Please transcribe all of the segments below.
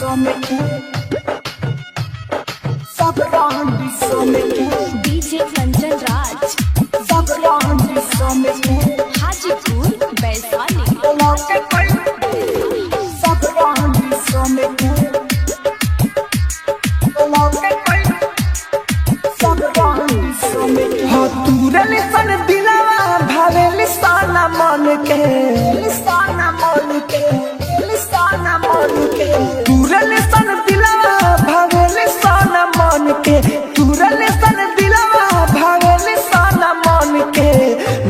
सब रांडी समेत डीजे कंचन राज, सब रांडी समेत हाजीपुर वैशाली। सब रांडी समेत सब रांडी समेत। हो तुरल सन दिलवा भावेल साना मन के, साना मन के, साना मन के। तुरल सन दिलवा भावेल साना मन के, तुरल सन दिलवा भावेल साना मन के।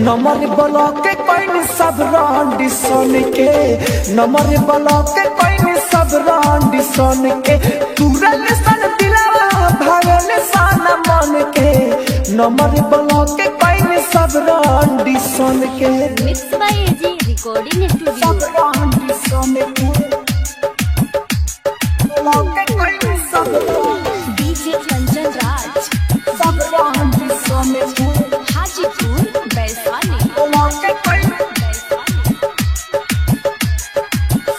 नमर ब्लॉक कोइन सब रांडी सन के, नमर ब्लॉक कोइन सब रांडी सन के। तुरल सन दिलवा भावेल साना मन के, नमर ब्लॉक कोइन सब रांडी सन के। Mix by AG recording studio. सब रांडी समेत डीजे कंचन राज, सब रांडी समेत हाजीपुर वैशाली।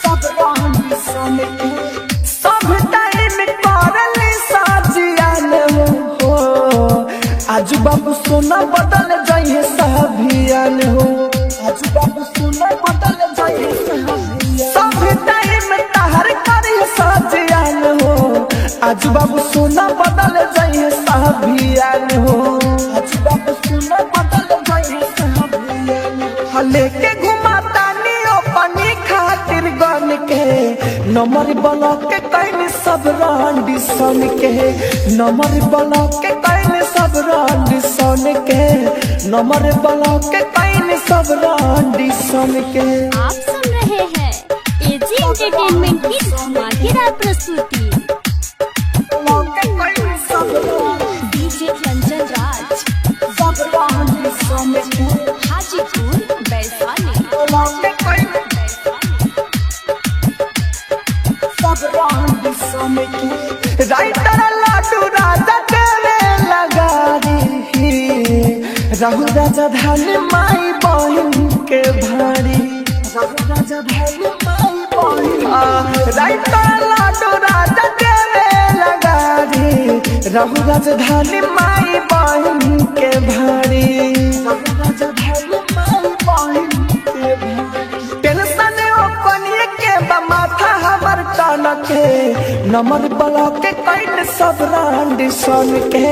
सब रांडी समेत। सब टाइम करल साजियान हो, आजू बाबू सोना बदल जाइए सभियान हो, आजू बाबू सोना बदल जाइए सभियान। सब टाइम तहर करे साजियान हो, आजू बाबू सोना बदल जाइए सभियान हो, आजू बाबू सोना बदल जाइए सभियान। लेके घुमाता नियो पानी खातिर गन के, नमर ब्लॉक के can सब रांडी सन के, नमर ब्लॉक के can सब रांडी सन के, नमर ब्लॉक के can सब रांडी सन के। आप सुन रहे हैं एजी एंटरटेनमेंट की धमाकेदार प्रस्तुति। डीजे कंचन राज, सब रांडी समेत हाजीपुर वैशाली। सब रांडी समेत। राइटर लाडू राजा देवे लगारी, राहुल राजा धान माई बहन के भारी, राहुल राजा धन माई बहिन। राइटर लाडू राजा देवे लगारी, राहुल राजधानी माई बहन के भारी, राहुल राजा धन माई बहिन के भारी। टेंशन ओपनिए के बा माथा हमर टन के, नमर ब्लॉक के can सब रांडी सन के,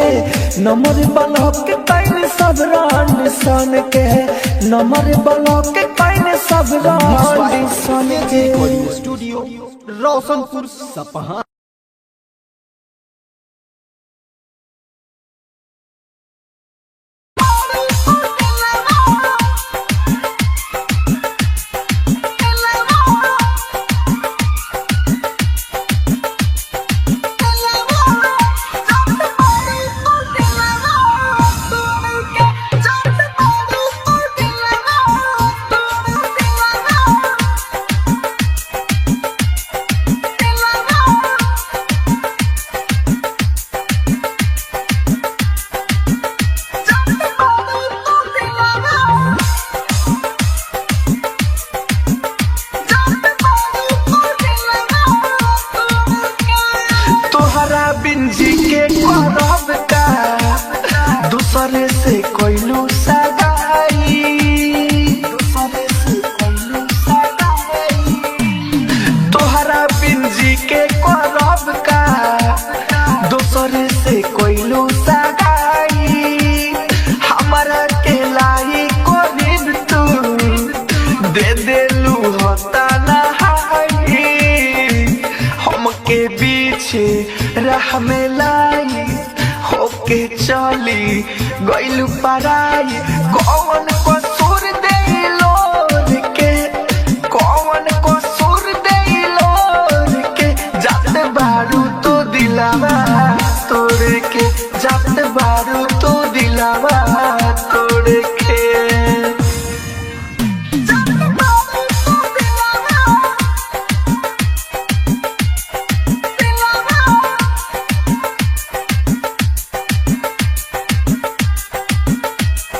नमर ब्लॉक के can सब रांडी सन के, नमर ब्लॉक के can सब रांडी सन के। रिकॉर्डिंग स्टूडियो रोशनपुर सपहा। तोहरा बिंजी के करब का, दूसरे से कोइलू सगाई, दूसरे से कोइलू सगाई। तोहरा बिंजी के करब का, दूसरे से कोइलू सगाई। हमरा के लाई कोरिन तू दे देलू होता नहाई, हमके पीछे राह में लाई होके चली गइलू पराई। कौन कसूर देलो के, कौन कसूर देलो के, जात बारू तो दिलावा तोड़ के, जात बारू तो दिलावा तोड़ के।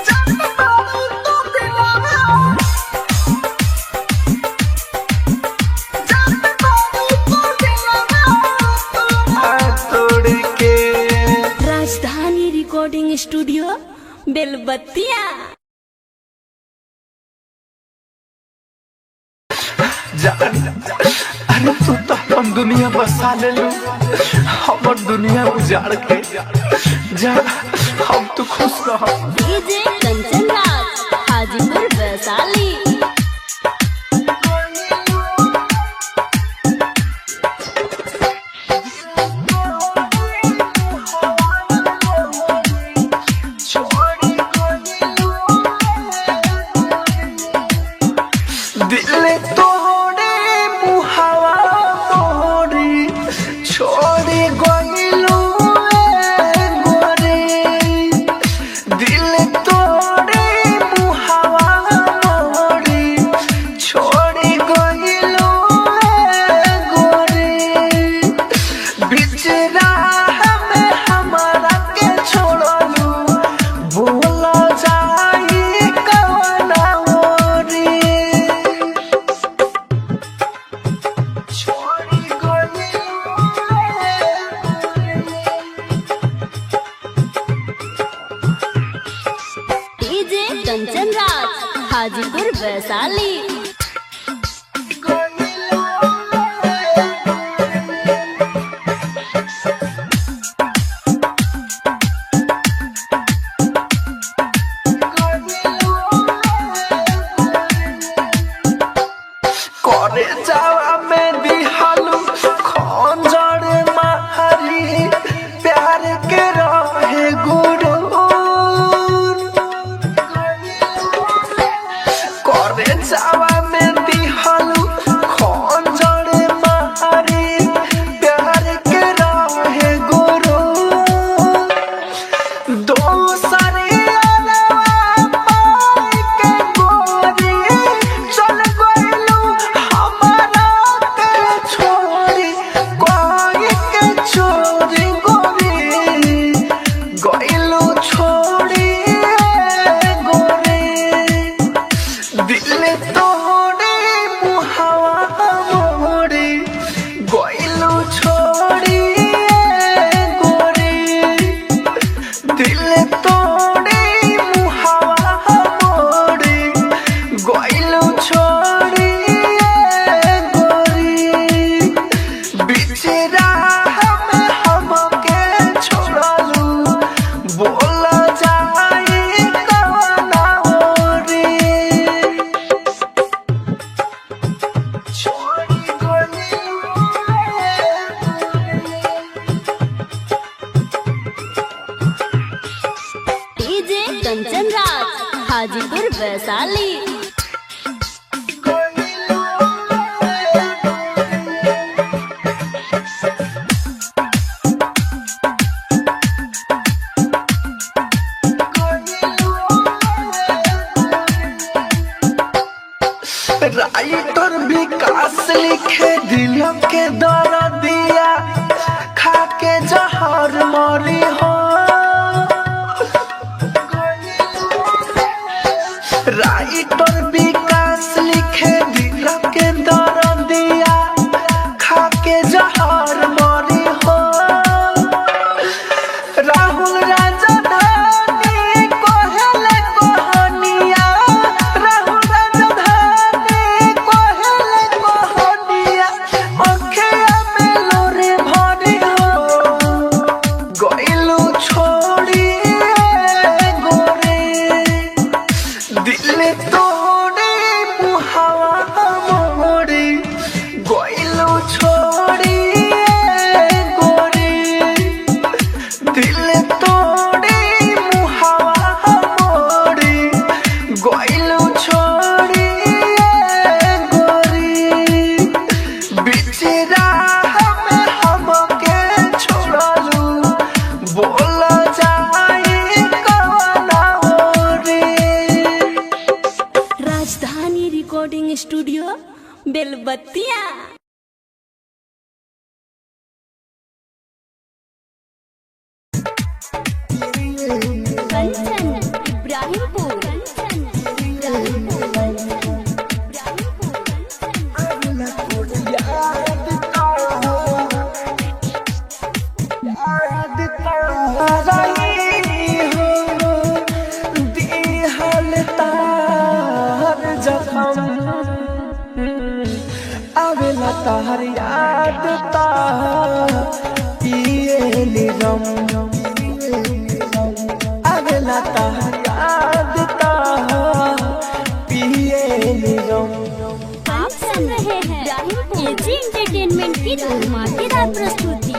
Jump बेलबत्तिया। जान, अरे तू तो हम दुनिया बसा ले लू, हमर दुनिया उजाड़ के जा, हम तो खुश रह। डीजे कंचन राज, हाजीपुर वैशाली। दिल तोड़े मुहावा मोरी छोड़ी गइलू गोरे, दिल तोड़े मुहावा मोरी छोड़ी गइलू गोरे, बीच राह में हमारा के छोड़लू, बोला जाई कवना ओरी। छोड़ी गइलू डीजे कंचन राज, हाजीपुर वैशाली। करे जावा में दिहालू खंजर मारी, प्यार के रहे गुरु। करे जावा में दिहालू खंजर मारी, प्यार के रहे गुरु। दोसरे अरवा पाई के गोरी, चल गइलू हमारा के छोड़ी, कोई के छोड़ी गोरी, गइलू छोड़ी गोरी। दिल तोड़े मुहावा मोरी, गइलू छोड़ी गोरी, दिल तोड़े मुहावा मोरी, गइलू छोड़ी गोरी, बीच राह में हमके छोड़लू, बोला जाई कवना ओरी। छोड़ी गइलू डीजे कंचन राज, हाजीपुर वैशाली। राइटर विकास लिखे दिल के दर्दिया, खा के जहर मरी हो। राइटर विकास लिखे दिल के दर्दिया, खा के जहर मरी हो। राहुल राजधानी कोहले कोहनिया, राहुल राजधानी कोहले कोहनिया, अखिया में लोरे भरी हो, गइलू छोड़ी गोरे, दिल तोड़े मुहावा मोरी, गइलू छोड़ी गोरी, दिल तोड़े मुहावा मोरी, गइलू छोड़ी गोरी, बीच राह में हमके छोड़लू, बोला जाई कवना ओरी। राजधानी रिकॉर्डिंग स्टूडियो बेलबत्तिया। कंचन इब्राहिमपुर, कंचन इब्राहिमपुर, इब्राहिमपुर, कंचन। याद रही हो, आवेला तहर याद ता पिए निरम आवेला तहर याद ता पिए निरम। आप सुन रहे हैं एजी एंटरटेनमेंट की धमाकेदार प्रस्तुति।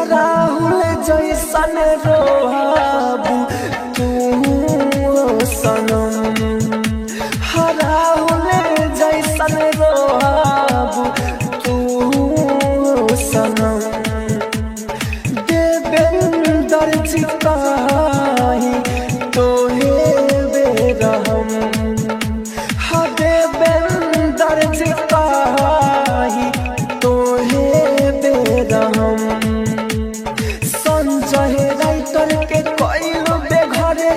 राहुल जैसन रोहाबू तू सनम, राहुल जैसन रोहाबू तू सनम। देवेंद्र जी काहे तोहे बेरहम, हा देवेंद्र जी काहे तोहे बेरहम। संजय राइटर के कइलू बेघरे,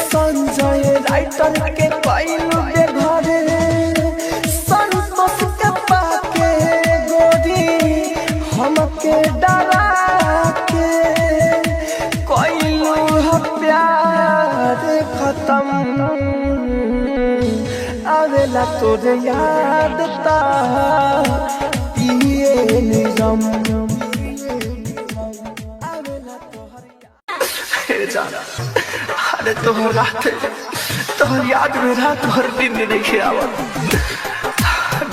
संजय राइटर के कइलू बेघरे। संतोष के पाके गोरी हमके डरा के कइलू ह प्यार खत्म। आवेला तोर याद ता पिए निरम। जाना अरे तोहर रात तोहर याद में रात भर दिन नहीं आवत,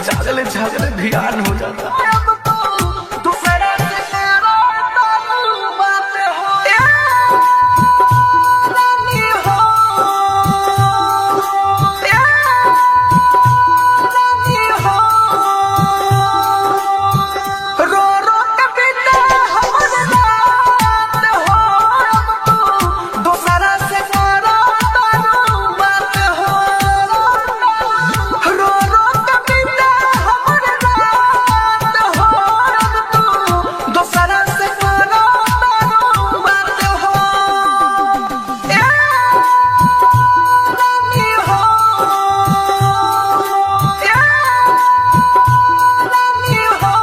जागले जागले ध्यान हो जाता। दूसरा से तेरा बात हो रानी हो, रानी हो। रो रो के बीते हमर रात हो, अब तू दूसरा से तेरा बात हो। रो रो के बीते हमर रात हो, अब तू दूसरा से तेरा बात हो। रानी हो, रानी हो।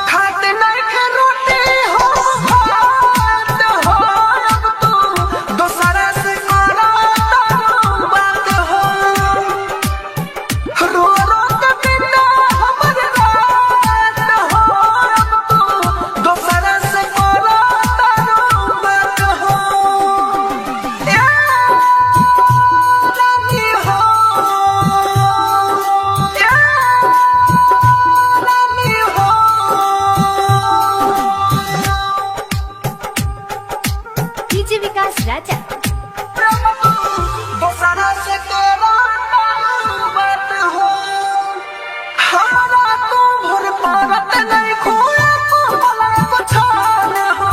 खाते नहीं रोटी हो भात हो, अब तू दूसरा से करा बात हो। रो रो के बिना हमर रात हो, अब तू दूसरा से करा बात हो। रानी हो, रानी हो। डीजे विकास राजा। दूसरा से तेरा बात हो, हमारा तू भर पारत नहीं खोया को पलक छान हो।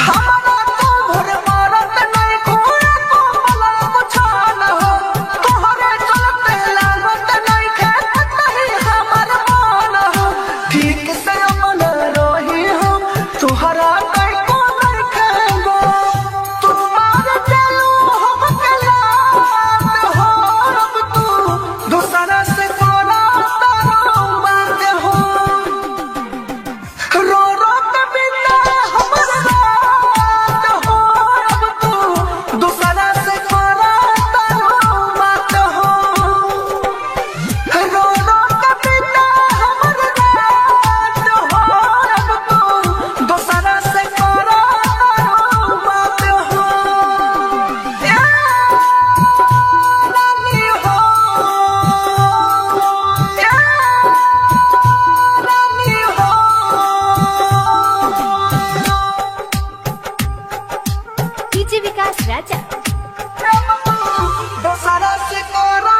हमारा तू भर पारत नहीं खोया को पलक छान हो। तोहरे चलते लागत नहीं खेत नहीं हमर मान हो। ठीक से अमन रही हम तुहरा कहीं को नहीं खेगो। तुम्हार चलू हम कलात हो, अब तू दूसरा से कोना तारो बात हो। रो रो के बिना हमर रात हो, अब तू दूसरा से कोना तारो बात हो। रो रो के बिना हमर रात हो, अब तू दूसरा से करा बात हो। रानी हो, रानी हो। डीजे विकास राजा। दूसरा से करा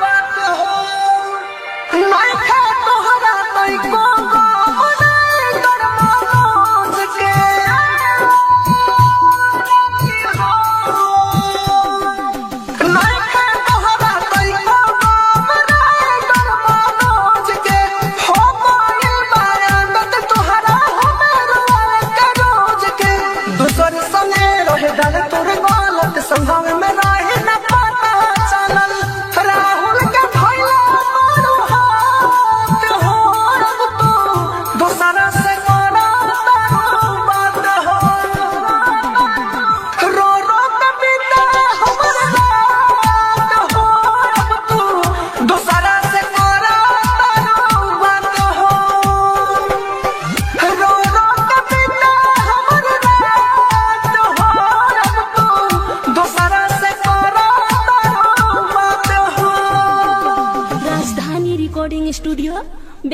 बात हो, नहीं खे तोहरा नहीं को गम नहीं गरमा रोज के। नहीं खे तोहरा नहीं को गम नहीं गरमा रोज के। हो गइल बारात तोहरा हमें रोज के रोज के। दूसर संगे रहे डाल तोर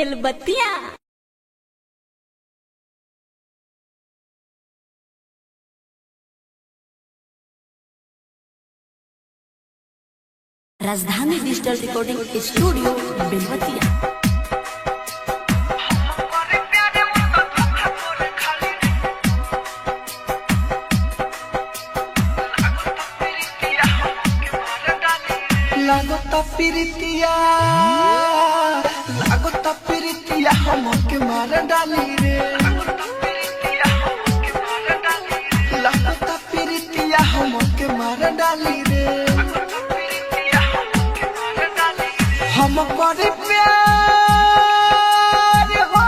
Belbattiya. Rajdhani digital recording studio Belbattiya. लागता प्रीतिया, लागता प्रीतिया हमके मार डाली रे। लागता प्रीतिया हमके मार डाली रे। हम करे प्यार हो,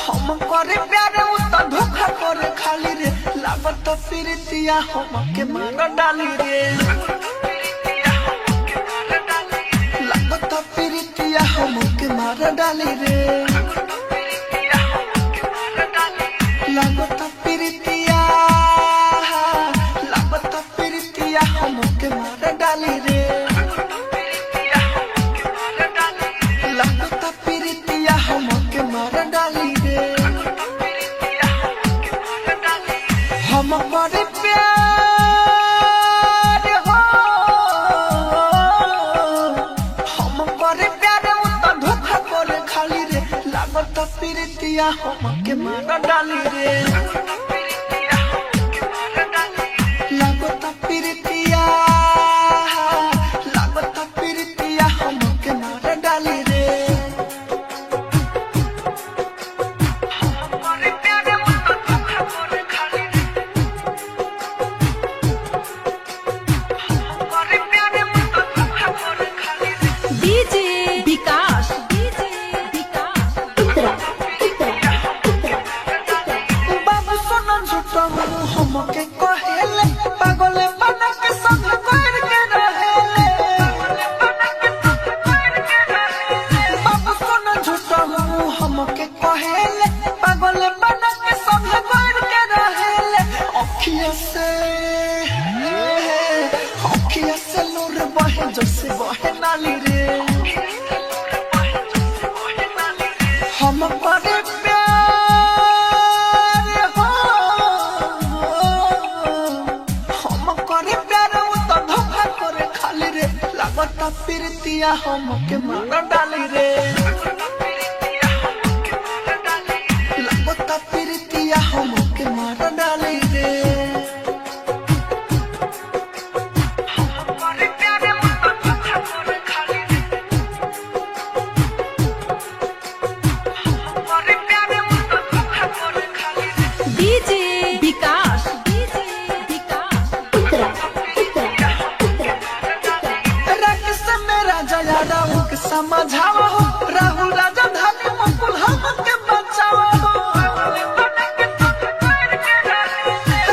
हम करे प्यार उ त धोखा करे खाली रे। लागत प्रीतिया हमके मार डाली रे। लागत प्रीतिया हमके मार डाली रे। लागत प्रीतिया, लागत प्रीतिया हमके मार डाली रे। लागत प्रीतिया हमके मार डाली रे। हम करे प्यार हो, हम करे प्यार उ त धोखा करे खाली रे। लागत प्रीतिया हमके मार डाली रे। लागत प्रीतिया, लागत प्रीतिया हमके मार डाली रे। हम करे प्यार उ त धोखा करे खाली रे। हम करे प्यार उ त धोखा करे खाली रे। डीजे विकास, डीजे विकास, उत्तरा उत्तरा उत्तरा। बाबू सोना झूठा हमके कहेले, पागल बना के संग कर के रहेले। बाबू सोना झूठा हमके कहेले, पागल बना के संग कर के रहेले। अखिया से, अखिया से लोर बहे जैसे बहे नाली रे। हम करे प्यार हो, हम करे प्यार उ त धोखा करे खाली रे। लागत प्रीतिया हमके मार डाली रे। लागत प्रीतिया हमके मार डाली रे। हम करे प्यार उ त धोखा करे खाली रे। हम करे प्यार उ त धोखा करे खाली रे। डीजे विकास, डीजे विकास, उत्तरा उत्तरा उत्तरा। रंग से मेरा जया राहु के समझाओ हो, राहुल राजा धानी मुकुल हमके बचाओ हो।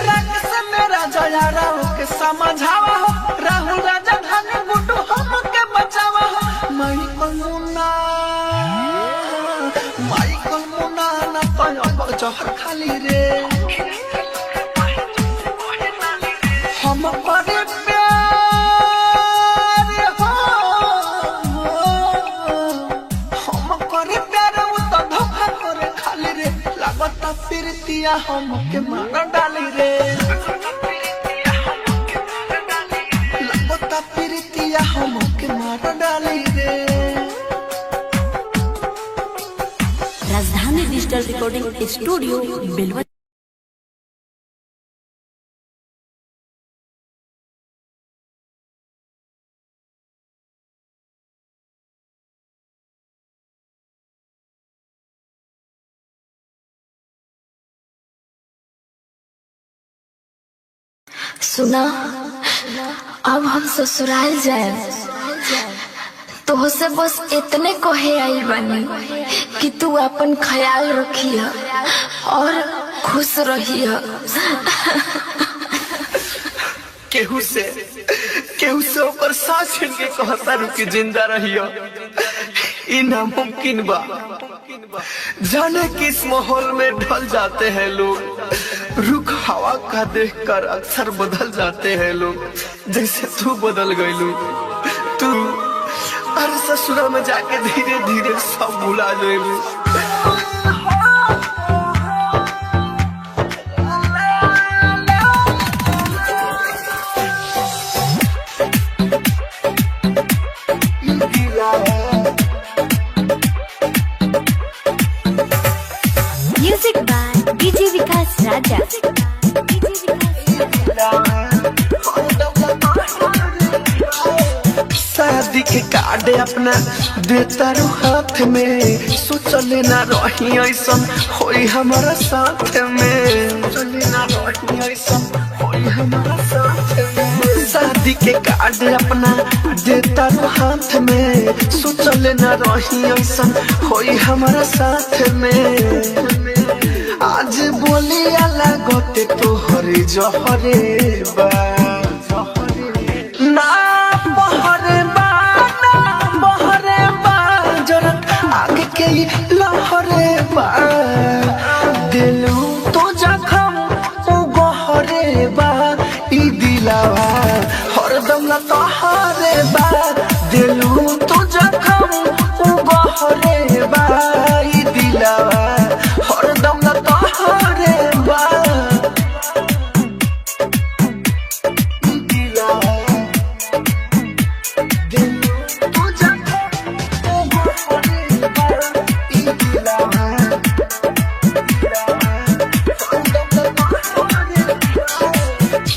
रंग से मेरा जया राहु के समझाओ हो, राहुल राजा धानी गुड्डू हमके बचाओ हो। माइकल मुन्ना, माइकल मुन्ना ना तो जहर खाली रे। हम करे प्यार हो, हम करे प्यार उ त धोखा करे खाली रे। लागत प्रीतिया हमके मार डाली रे। लागत प्रीतिया हमके मार डाली रे। Rajdhani digital recording studio Belbattiya. सुना, अब हम ससुराल जाए तोहसे बस इतने कहे आइल बानी कि तू अपन ख्याल रखिह और खुश रहिह। केहू से, केहू से ओकर सांस छीन के कहता रुकी जिंदा रहियो, ई नामुमकिन बा। जाने किस माहौल में ढल जाते हैं लोग, रुख हवा का देखकर अक्सर बदल जाते हैं लोग, जैसे तू बदल गईलू तू। अरे ससुरा में जाके धीरे धीरे सब भुला जाएगी। Music by DJ Vikas Raja. शादी के कार्ड अपना देता रू हाथ में, सोचले ना रही ऐसन होई हमारा साथ में, सोचले ना रही ऐसन होई हमारा साथ में। शादी के कार्ड अपना देता रू हाथ में, सोचले ना रही ऐसन होई हमारा साथ में। आज बोली लागते तोहरे जहरे बा, ना बहरे बा, ना बहरे बा, जरत आग के लहरे बा, दिलू तो जखम उ गहरे बा, ई दिलावा हरदम ला तोहरे बा, दिलू तो जखम उ गहरे बा, ई दिलावा हरदम ला तोहरे बा, ई दिलावा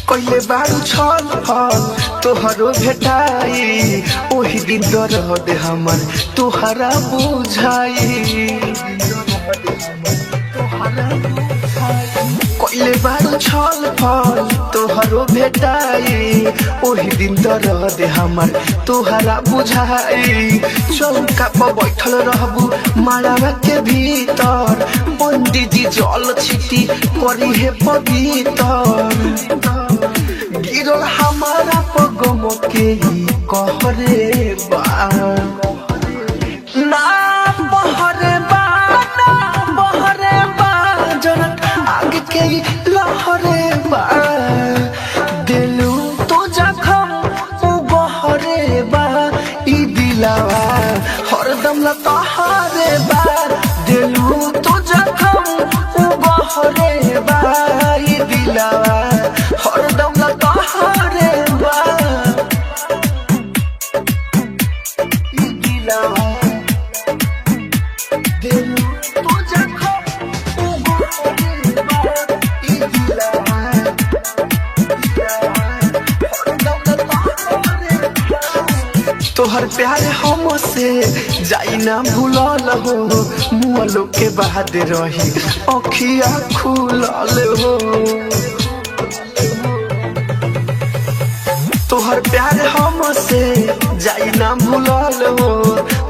कहिले बारू छल फल तोहरो भेटाई, ओही दिन दर्द हमर तोहरा बुझाई। कहिले बारू छल फल तोहरो भेटाई, ओही दिन दर्द हमर तोहरा बुझाई। चौका पर बैठल रहबू मालावा के भीतर, पंडित जी जल छिटी करी हे पवित्र, गिरल हमारा पगम के कहरे बा, ना बहरे बा, ना बहरे बा, जनक आग के लहरे बा, दिलू तो जखम उ गहरे बा, ई दिलावा हरदम ला तोहरे बा, दिलू तो जखम उ गहरे बा, ई दिलावा हरदम ला तोहरे बा, ई दिलावा दिलू तो जखम उ गहरे बा, ई दिलावा तोहर प्यार हमसे जाई ना भूलल हो, मुअलो के बाद रही अखिया खुलल हो। तोहर प्यार हमसे जाई ना भूलल हो,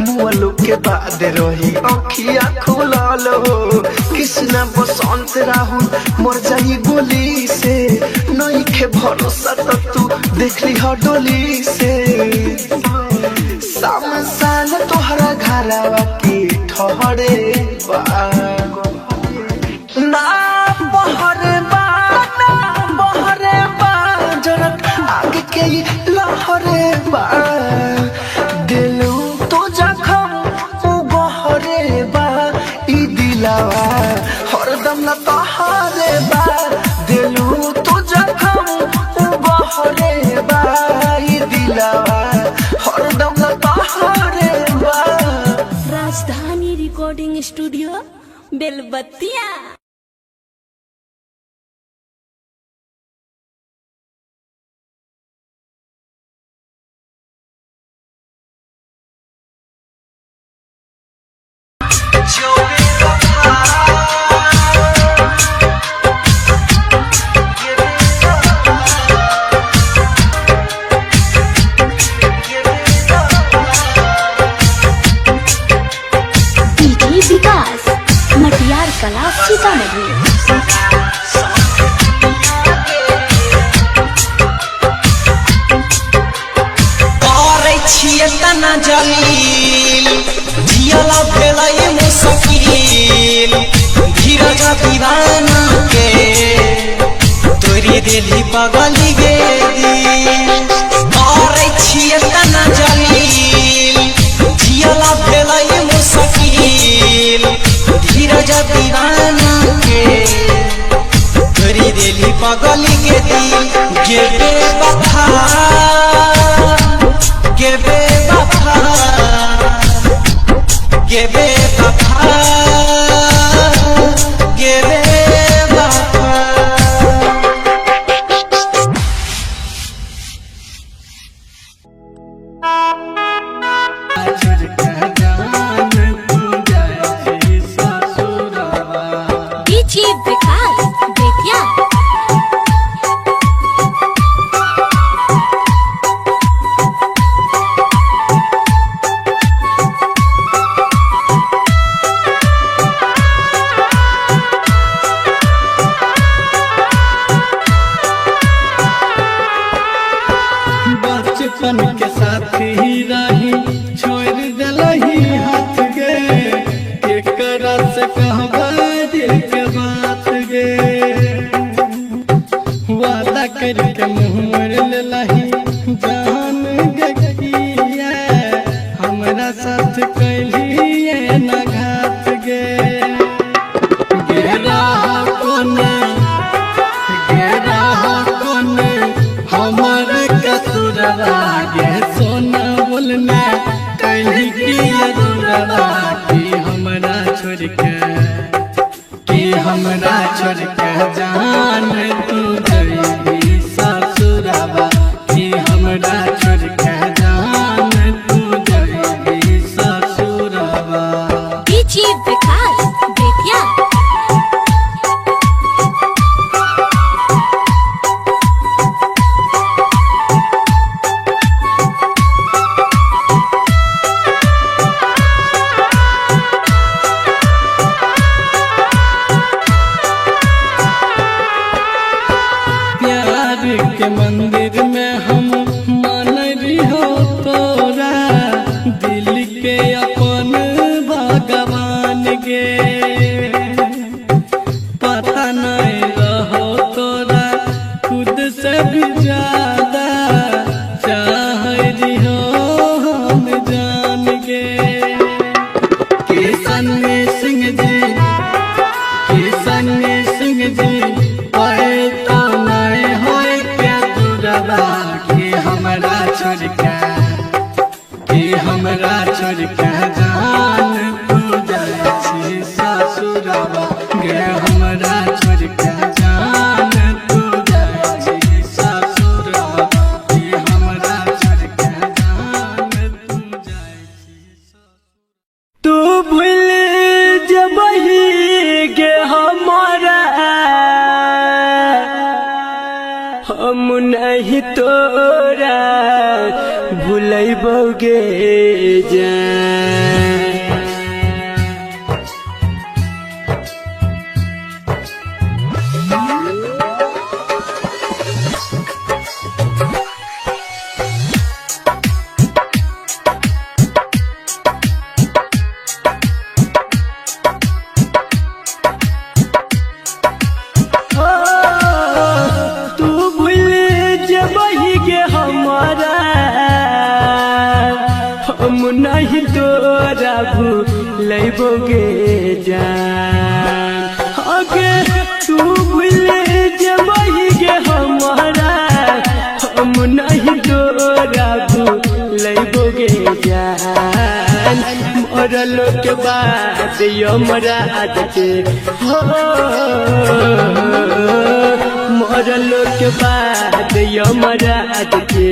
मुअलो के बाद रही अखिया खुलल हो। कृष्णा बसंत राहुल मर जाई गोली से, नइखे भरोसा त तू देखली ह डोली से। सामसान तोहरा घरवा के ठहरे बा, ना बहरे बा, ना बहरे बा, जरत आग के लहरे बा, दिलू तो जखम उ गहरे बा, ई दिलावा हरदम ला तोहरे बा, दिलू तो जखम उ गहरे बा, ई दिलावा हरदम ला तोहरे बा। Rajdhani recording studio Belbattiya. DJ Vikas Matiyar Kala Sitamarhi. करै छियै तना जलील, जियला भेलै मुश्किल, धीरज दीवाना के तोरी देली पगली गे दिल। करै छियै तना जलील, धीरज दीवाना के तोरी देली पगली के दिल। गे बेवफा, गे बेवफा, गे बेवफा, गे बेवफा। डीजे विकास बेतिया। बचपन के साथी रही छोड़ दिलही हाथ गे, केकरा से कहबा दिल के बात गे। वादा करके मुँह मोड़ लेलही जान गे किया, हमरा साथ कैलिए न घात गे। गेरा कोने, गेरा कोने हमर कसुरवा गे, सोना बोलना कहीं की अधूरवा कि हमरा छोड़ के, कि हमरा छोड़ के जान तू जइबी ससुरवा, कि हमरा छोड़ के जान तू जइबी ससुरवा। डीजे विकास बेतिया। प्यार के मंदिर में हम मान हो तोरा, दिल के अपन भगवान गे। पता नहीं रहो तोरा खुद से भी ज्यादा चाह हो हम जान गे। किशन सिंह जी, किशन सिंह जी आए तो नहीं होए क्या दूरवा कि हमरा छोड़ के, कि हमरा छोड़ के जान तू जाइ छी ससुरवा गे, हमरा छोड़ के जान तू जाइ छी ससुरवा, कि हमरा छोड़ के जान तू जाइ छी। तू भूल जबही गे हमारा, हम नहीं तोरा भूलबोगे जान। हो, तू भूल जबही गे हमारा, हम नहीं तोरा भूलबोगे जान। अगे तू भूल जबही गे हमारा, हम नहीं तोरा भूलबोगे जान। मरल के बाद यमराज के हो, मरल के बाद यमराज के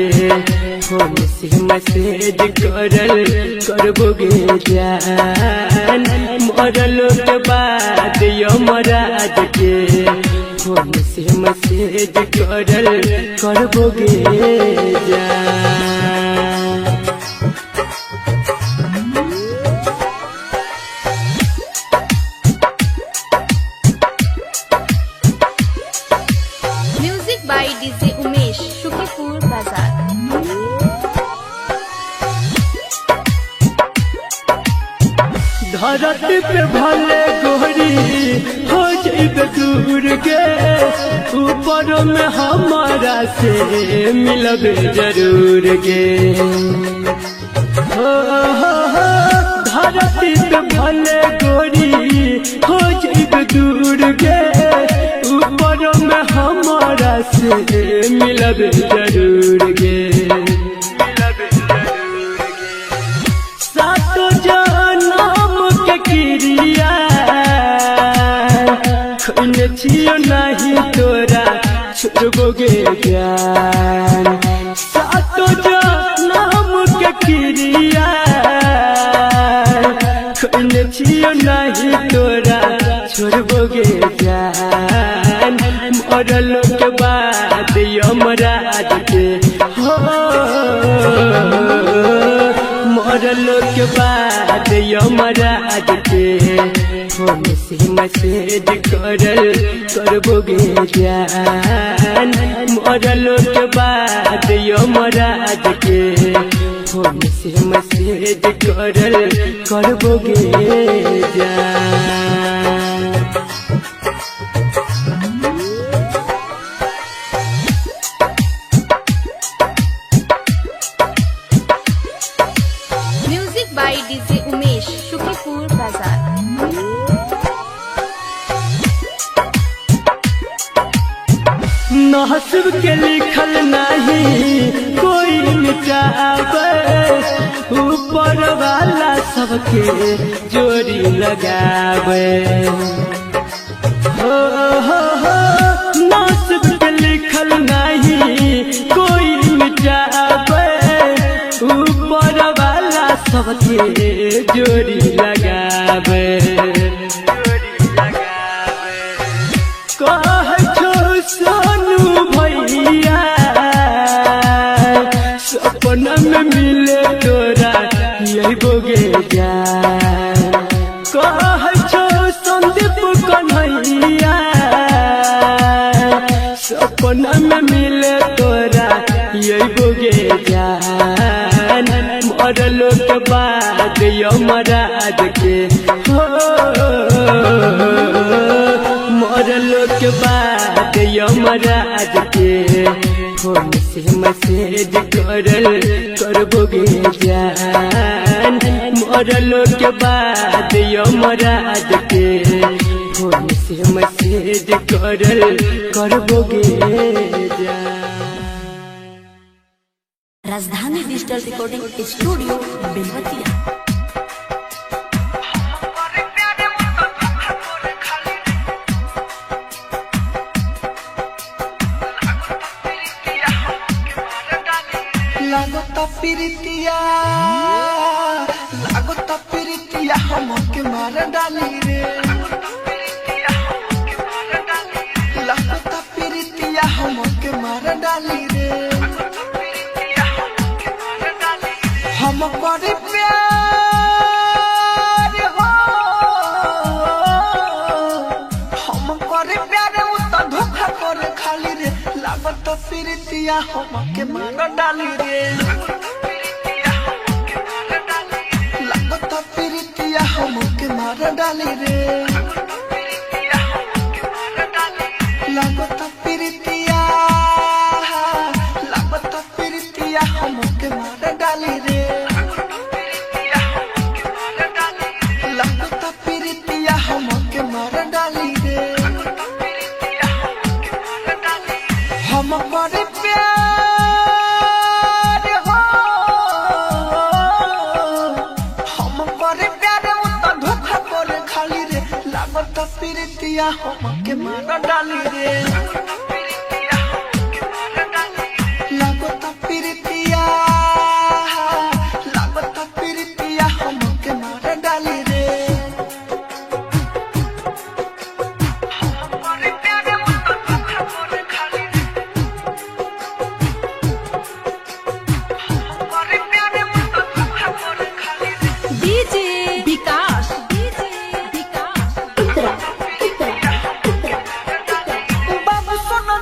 फोन से मैसेज करल करबोगे जान। मरल के बाद यमराज के फोन से मैसेज करल करबोगे जान। Music by DJ Umesh, Shukipur Bazaar. धरती पे भले गोरी हो जइबे दूर के, ऊपर में हमारा से मिलब जरूर गे। हो हो हो, धरती पे भले गोरी हो जइब दूर गे, ऊपर में हमारा से मिलब जरूर गे। सातो जनम के क्रिया खोने छियो नहीं तोरा छोड़बो गे जान। सातो जनम के क्रिया खोने छियो नहीं तोरा छोड़बो गे जान। मरल के बाद यमराज के हो, मरल के बाद यमराज के फोन से मैसेज करल करबो गे जान। मरल के बाद यमराज के फोन से मैसेज करल करबो गे जान। Music by DJ Umesh, Shukipur Bazar. नहसब के लिखल नहीं कोई मिटावे, ऊपर वाला सबके जोड़ी लगावे। हो हो हो नहसब के लिखल नहीं कोई मिटावे, ऊपर वाला सबके जोड़ी लगावे। कह छो सोनू भैया सपना में मिले तोरा यही बोगे जान। कह छो संदीप कन्हैया सपना में मिले तोरा यही बोगे जान। मरल के बाद यमराज के हो, मरल के बाद यमराज के फोन से मैसेज करल करबो गे जान। मरल के बाद यमराज के फोन से मैसेज करल करबो गे जान। Rajdhani digital recording studio Belwatiya. लागता प्रीतिया, लागता प्रीतिया हमके मार डाली रे। लागता प्रीतिया हमके मार डाली रे। हम पर प्यार हो, हम पर प्यार उ त धोखा कर खाली रे। लागत प्रीतिया हमके मार डाली रे। लागत प्रीतिया हमके मार डाली रे। लागत प्रीतिया, लागत प्रीतिया हमके मार डाली रे। लागत प्रीतिया हमके मार डाली रे। हम पर प्यार हो, हम पर प्यार उ त धोखा कर खाली रे। लागत प्रीतिया हमके मार डाली रे। लागत प्रीतिया, लागत प्रीतिया हमके मार डाली रे। हम पर प्यार उ त धोखा कर खाली रे। हम पर प्यार उ त धोखा कर खाली रे। DJ Vikas, DJ Vikas. बाबू सोना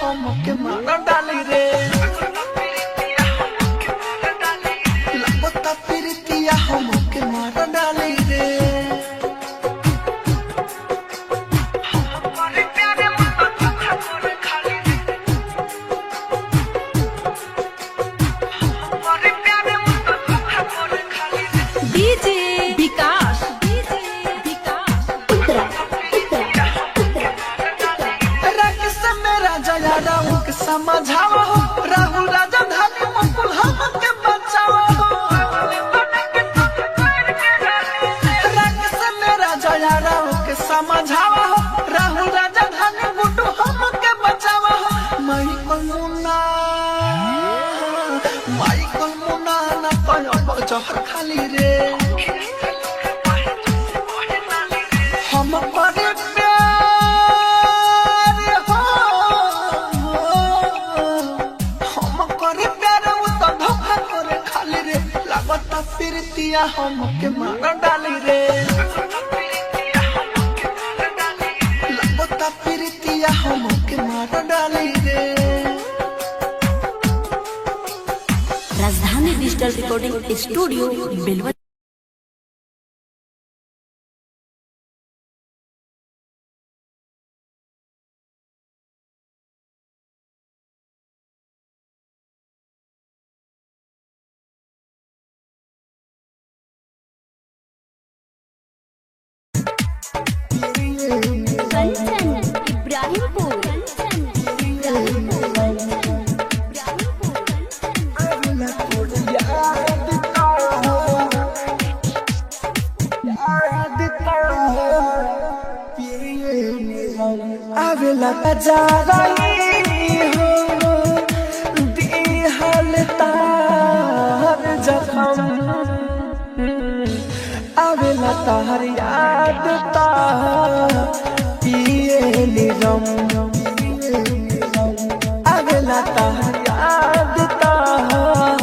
हमके मार डाली रे। लागता प्रीतिया हमके मार डाली रे। डीजे विकास, राकेश मेरा जया राहु के समझाओ, राहुल राजा धानी मुकुल हमके बचाओ। राकेश मेरा जया राहु के समझाओ, राहुल राजा धानी गुड्डू हमके बचाओ। माइकल मुन्ना, माइकल मुन्ना ना पायो जहर खाली रे। हम करे प्यार हो, हम करे प्यार उ तो धोखा करे खाली रे। लागता प्रीतिया हमके मार डाली रे। लागता प्रीतिया हमके मार डाली रे। Rajdhani digital recording studio Belwatiya. Kanchan Ibrahimpur, Kanchan Ibrahimpur, Ibrahimpur, Kanchan. आवेला जा रही हो दिहल तार जखम, आवेला तार याद तार पिए निरम, आवेला तार याद तार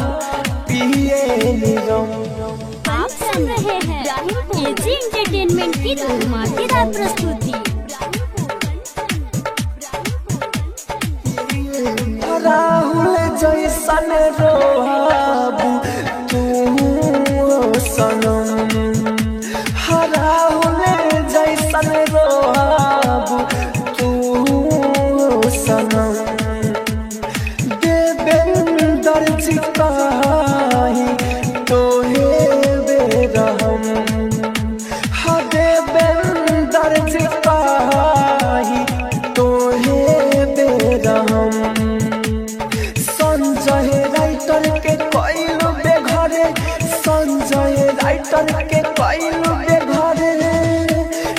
पिए निरम। आप सुन रहे हैं एजी एंटरटेनमेंट की धमाकेदार प्रस्तुति। राहुल जैसन रोहाबू तू सनम, राहुल जैसन रोहाबू तू सनम। देवेंद्र जी कहीं तोहे बेरहम, हाँ देवेंद्र जी कहीं तोहे बेरहम। संजय राइटर के कइलू बेघरे, संजय राइटर के कइलू बेघरे।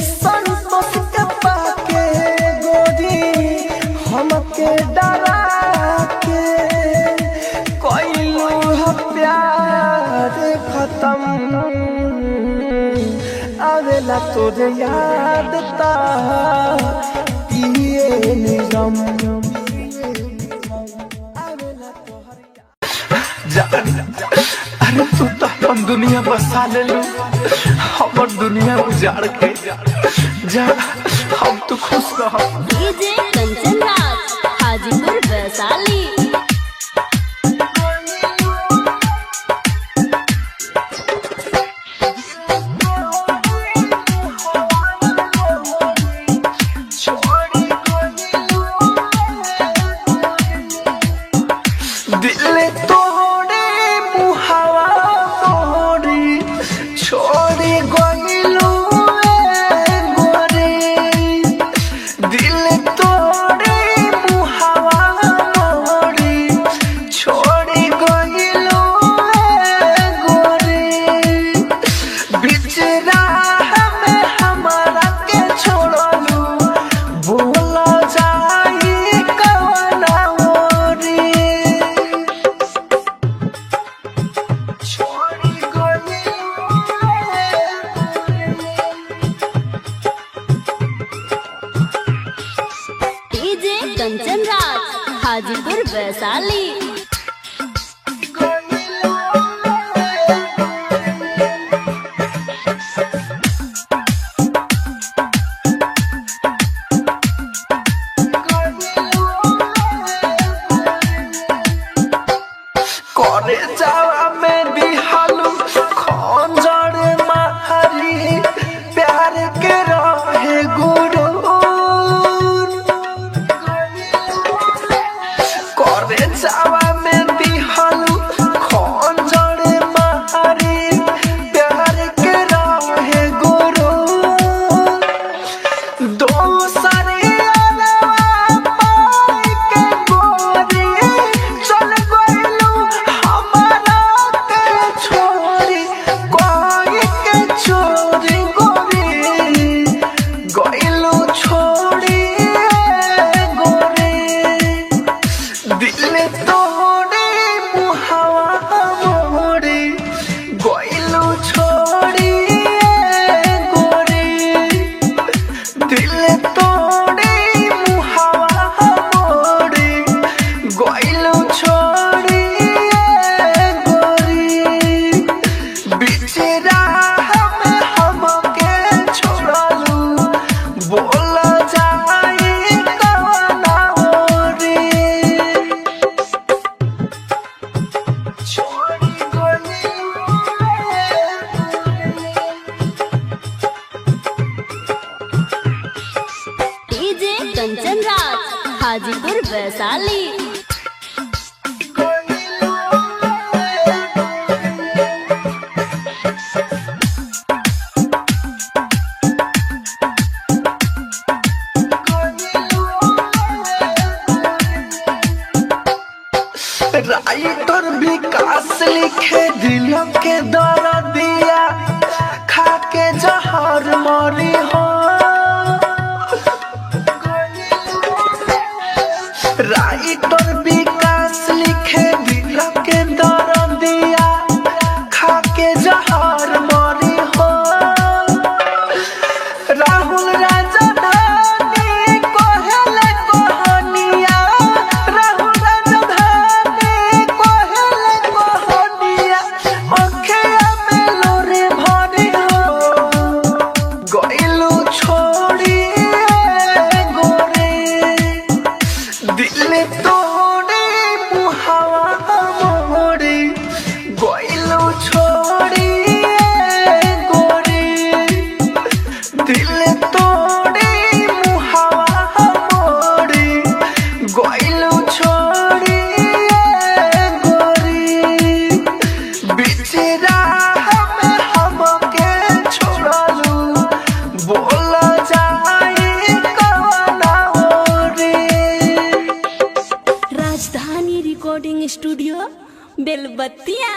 संतोष के पाके गोरी हमके डरा के कइलू ह प्यार खत्म। आवेला तोरे याद ता पिए निगम। अरे तू तो अपन दुनिया बसा ले लू, हमर दुनिया उजाड़ के जा, हम तो खुश रह। डीजे कंचन राज, हाजीपुर वैशाली। दिल तोड़े मुहावा मोरी छोड़ी गइलू गोरी, दिल तोड़े मुहावा मोरी छोड़ी गइलू गोरी। बीच राह में हमारा के छोड़लू, बोला जाई कवना ओरी। छोड़ी गइलू डीजे कंचन राज, हाजीपुर वैशाली। गइलू। वैशाली। राइटर विकास लिखे दिल के दर्दिया खा के जहर मरी हो। राइटर विकास लिखे दिल के दर्दिया खा के जहर मरी हो। राहुल राजधानी कोहले कोहनिया, राहुल राजधानी कोहले कोहनिया, अखिया में लोरे भरी हो। गइलू छोड़ी गोरे, दिल तोड़ी मुहावा मोड़ी, गइलू छोड़ी गोरे, दिल तोड़ी मुहावा मोड़ी, गइलू छोड़ी गोरी, बिचरा में हमके छोड़लू, बोल जाई कवना ओरी। Rajdhani recording studio Belbattiya.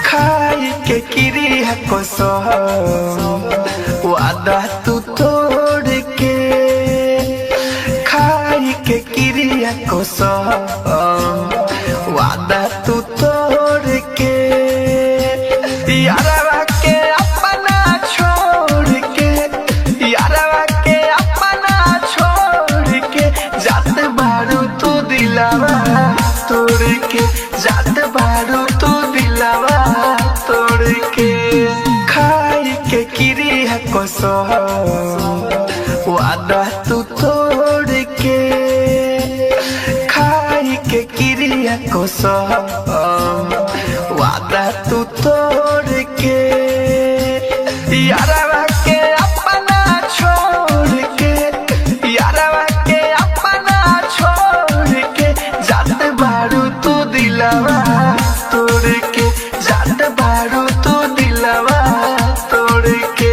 खाई के क्रिया कसम वादा तू तोड़ के, खाई के क्रिया कसम वादा तू तोड़ के, यारवा के अपना छोड़ के, यारवा के अपना छोड़ के, जात बारू तू दिलावा तोड़ के, जात बारू तू दिलावा तोड़ के, खाई के क्रिया कसम वादा तू तोड़ के, खाई के क्रिया कसम वादा तू तोड़ के, यारवा के अपना छोड़ के, यारवा के अपना छोड़ के, जात बारू तू दिलावा तोड़ के, जात बारू तू दिलावा तोड़ के।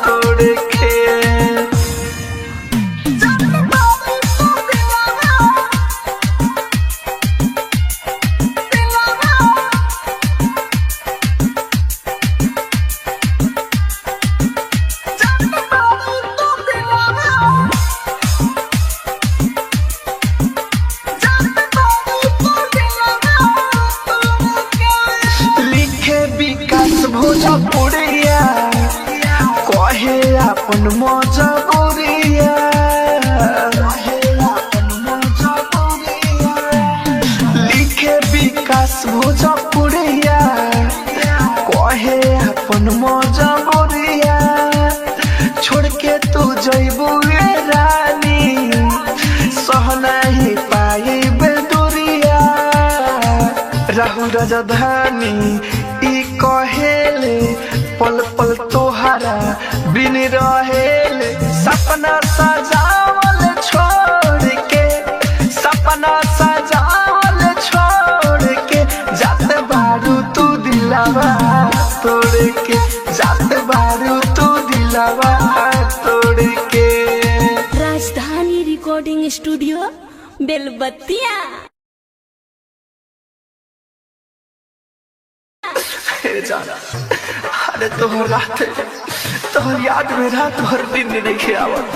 तोड़ के लिखे विकास भोजपुरिया कहे अपन मजबूरिया, लिखे विकास भोजपुरिया कहे अपन मजबूरिया, छोड़ के तू जइबू रे रानी, सह नहीं पाइबे दूरिया। राहुल राजधानी ई कहेले पल पल तोहरा बिन रहेले, सपना सजावल छोड़ के, सपना सजावल छोड़ के, जात बारू तू दिलावा तोड़ के, जात बारू तू दिलावा तोड़ के। Rajdhani recording studio Belbattiya. हे जाना, अरे तोहर रात तोहर याद में रात भर दिन नहीं आवत,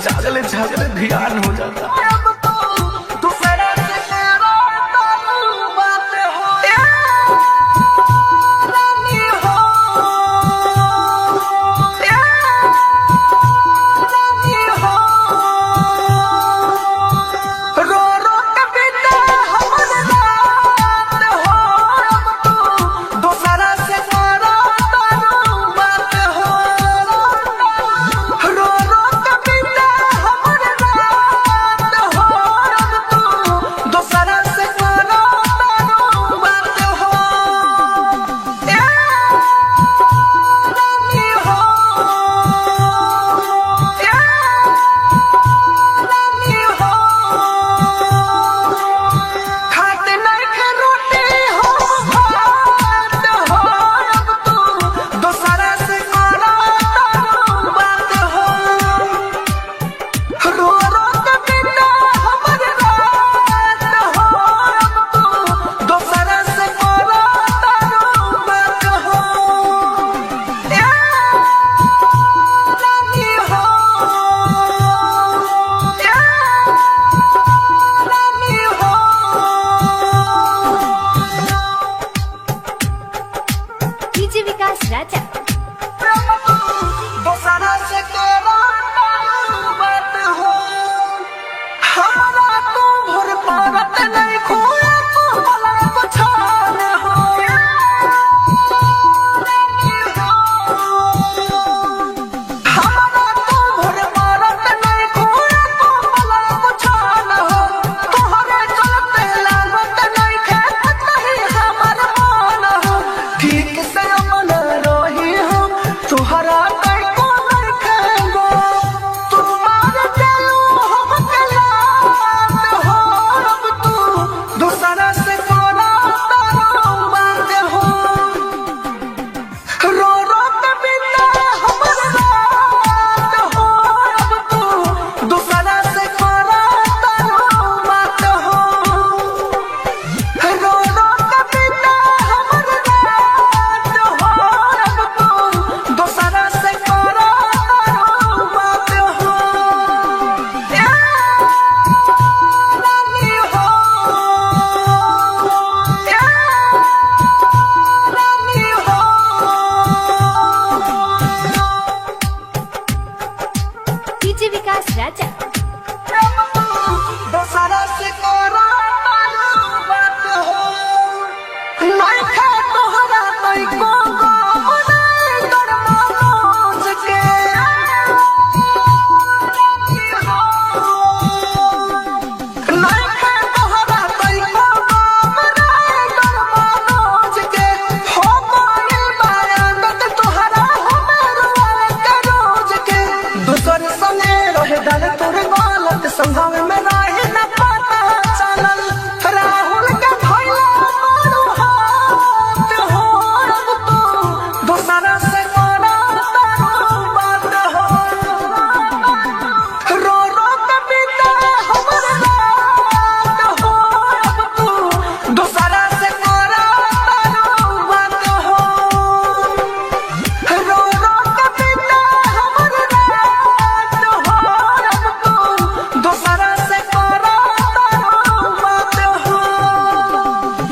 जागले जागले ध्यान हो जाता।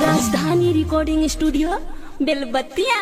राजधानी रिकॉर्डिंग स्टूडियो बेलबत्तिया।